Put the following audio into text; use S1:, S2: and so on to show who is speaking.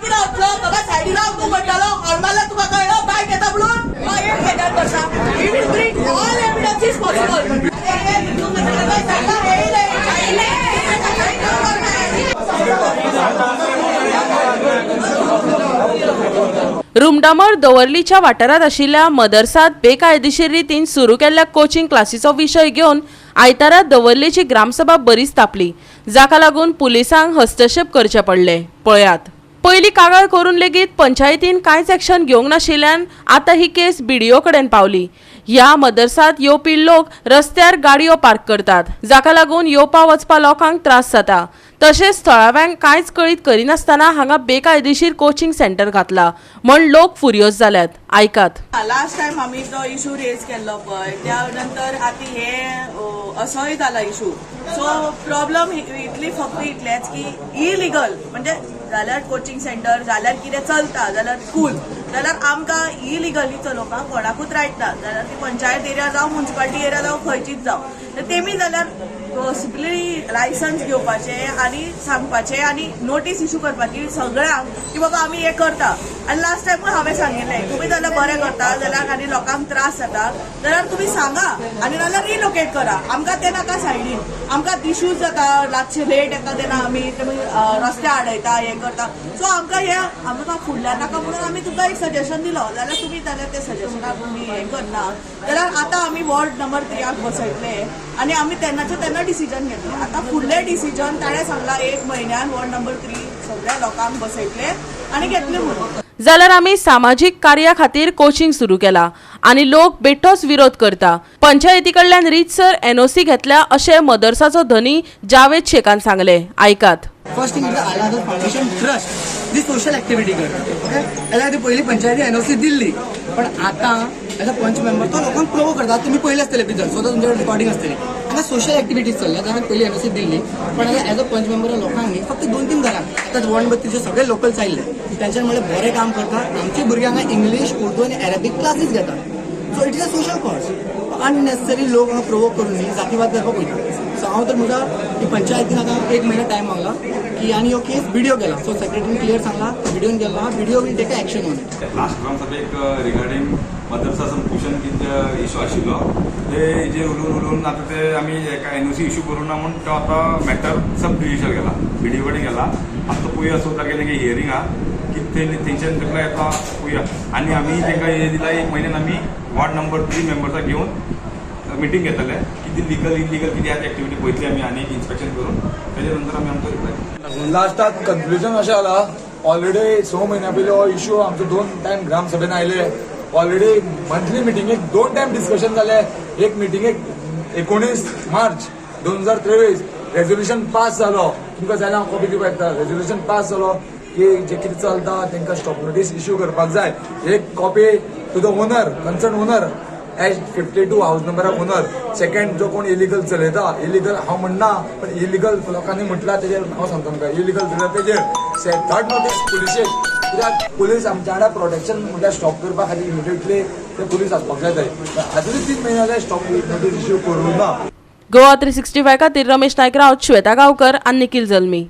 S1: बाबा सायडीन राव तूं म्हणटालो, हॉर्न मारला तुका कळ्ळो बायक येता म्हणून. एक म्हयन्यान वर्सा we will bring all evidences possible.
S2: Rumdamol दवर्लीच्या वाठारांत आशिल्ल्या मदरसात बेकायदेशीर रितीन सुरू केल्ल्या कोचिंग क्लासीचो विशय घेवन आयतारा दवर्लीची ग्रामसभा बरीच तापली, जाका लागून पुलिसांक हस्तक्षेप करचे पडले. पळयात, पयली कागाळ करून लेगीत पंचायतीन कांयच एक्शन घेवंक नाशिल्ल्यान आतां ही केस बीडीओ कडेन पावली. ह्या मदरसात येवपी लोक रस्त्यार गाडयो पार्क करतात, जाका लागून येवपा वचपा लोकांक त्रास जाता. तशेंच थळाव्यांक कांयच कळीत करिनासतना हांगा बेकायदेशीर कोचिंग सेंटर घातला म्हण लोक फुर्योज जाल्यात. आयकात.
S1: लास्ट टायम आमी तो इशू रेज केल्लो पळय, त्या नंतर आतां हे असोय जाला इशू. सो प्रॉब्लम इतली फक्त इतलेच की इलिगल म्हणजे जाल्यार कोचिंग सेंटर, जाल्यार कितें चलता, जाल्यार स्कूल, जाल्यार आमकां इलिगली चलोवपाक कोणाकूच रायट ना. जाल्यार ती पंचायत एरिया जावं, मुन्सिपालिटी एरिया जावं, खंयचीच जावं, तर तेमी जाल्यार पॉसिबली लायसन्स घेवपाचें आनी सांगपाचें आनी नोटीस इशू करपाची सगळ्यांक की बाबा आमी हें करता. आनी लास्ट टायमूय हांवें सांगिल्लें, तुमी जाल्यार बरें करता जाल्यार आनी लोकांक त्रास जाता जाल्यार तुमी सांगा आनी नाल्यार रिलोकेट करा. आमकां तें नाका सायडीन. आमकां इश्यूज जाता, रातचे लेट येता तेन्ना आमी तुमी रस्ते आडयता, हें करता. सो आमकां हें आमकां फुडल्यान नाका म्हणून आमी तुमकां एक सजेशन दिलो. जाल्यार तुमी जाल्यार ते सजेशनाक तुमी हें करना जाल्यार आतां आमी वॉर्ड नंबर थ्रियाक बसयतले आनी आमी तेन्नाचे तेन्ना डिसिजन घेतले. आतां फुडलें डिसिजन ताणें सांगलां, एक म्हयन्यान वॉर्ड नंबर थ्री सगळ्या लोकांक बसयतले आनी घेतले म्हणून.
S2: जाल्यार आमी सामाजीक कार्या खातीर कोचिंग सुरू केला आनी लोक बेठोच विरोध करता. पंचायती कडल्यान रितसर एनओसी घेतल्या अशें मदरसाचो धनी जावेद शेखान सांगले. आयकात.
S3: फर्स्ट थिंग म्हणजे आल्हादर फाउंडेशन ट्रस्ट जी सोशल ऍक्टिव्हिटी करता, ओके. तेज्या खातीर पयली पंचायती एनओसी दिल्ली, पण आतां एज अ पंच मेंबर तो लोकांक प्रोवो करता. तुमी पयले आसतले भितर, स्वता तुमच्याकडे रिकॉर्डिंग आसतली. हांगा सोशल ऍक्टिव्हिटीज चल्ल्या, जाल्यार पयली एनओसी दिल्ली, पण आतां एज अ पंच मेंबर लोकांनी फक्त दोन तीन घरां, आतां वॉर्ड नंबर थ्रीचे सगळे लोकल्स आयिल्ले, तेंच्यानी म्हणलें बरें काम करता. आमची भुरगीं हांगा इंग्लीश, उर्दू आनी अरेबीक क्लासीस घेतात. So it is a social cause. Unnecessary लोक हांगा प्रोवोक करून न्ही जातीवाद करपाक वयता. सो हांव तर म्हज्या की पंचायतीन आतां एक म्हयनो टायम मागला की आनी ह्यो केस बीडीओ गेला. सो सेक्रेटरीन क्लियर सांगला, बीडीओन गेला, BDO will take a action on it.
S4: Last ग्रामसभेक रिगार्डींग मदरसा सम ट्युशन कितें इशू आशिल्लो, ते हेजेर उलोवन उलोवन आतां ते आमी एका एनओसी इशू करूं ना म्हूण तो आतां मॅटर सब ज्युडिशियल गेला, बीडीओ कडेन गेला. आतां पळोवया, स तारखेर तेंगे हियरींग आहा की ते तेंच्यान रिप्लाय येता पळोवया. आनी आमी तांकां हें दिला, एक म्हयन्यान आमी वॉर्ड नंबर थ्री मेंबर्साक घेवन मिटींग घेतले, कितें लिगल इलिगल कितें आहा एक्टिविटी पळयतली आमी आनी एक इन्स्पेक्शन करून तेजे नंतर आमी आमचो रिप्लाय.
S5: लास्टाक कन्क्लुजन अशें जाला, ऑलरेडी 6 म्हयन्या पयलीं हो इशू आमचो दोन टायम ग्रामसभेन आयले. ऑलरेडी मंथली मिटिंगेक दोन टायम डिस्कशन जाले. एक मिटिंगेक 19 मार्च 2023 रेजोल्युशन पास जालो. तुमकां जाल्यार हांव कॉपी दिवपाक शकता. रेजोल्युशन पास जालो की जे कितें चलता तांकां स्टॉप नोटीस इश्यू करपाक जाय. एक copy to the owner, concern owner, H 52 house नंबराक owner. Second, जो कोण इलिगल चलयता, इलिगल हांव म्हणना, पण इलिगल लोकांनी म्हटलां तेजेर हांव सांगता तुमकां, इलिगल चलयता तेजेर थर्ड नोटीस पुलिशेक. कित्याक पुलीस आमच्या वांगडा प्रोटेक्शन म्हटल्यार स्टॉप करपा खातीर इमिडिएटली ते पुलीस आसपाक जाय. आजूनय 3 म्हयने जाले स्टॉप नोटीस इश्यू करूं ना.
S2: गोवा 365 खातीर रमेश नायक राऊत, श्वेता गांवकर आनी निखिल जल्मी.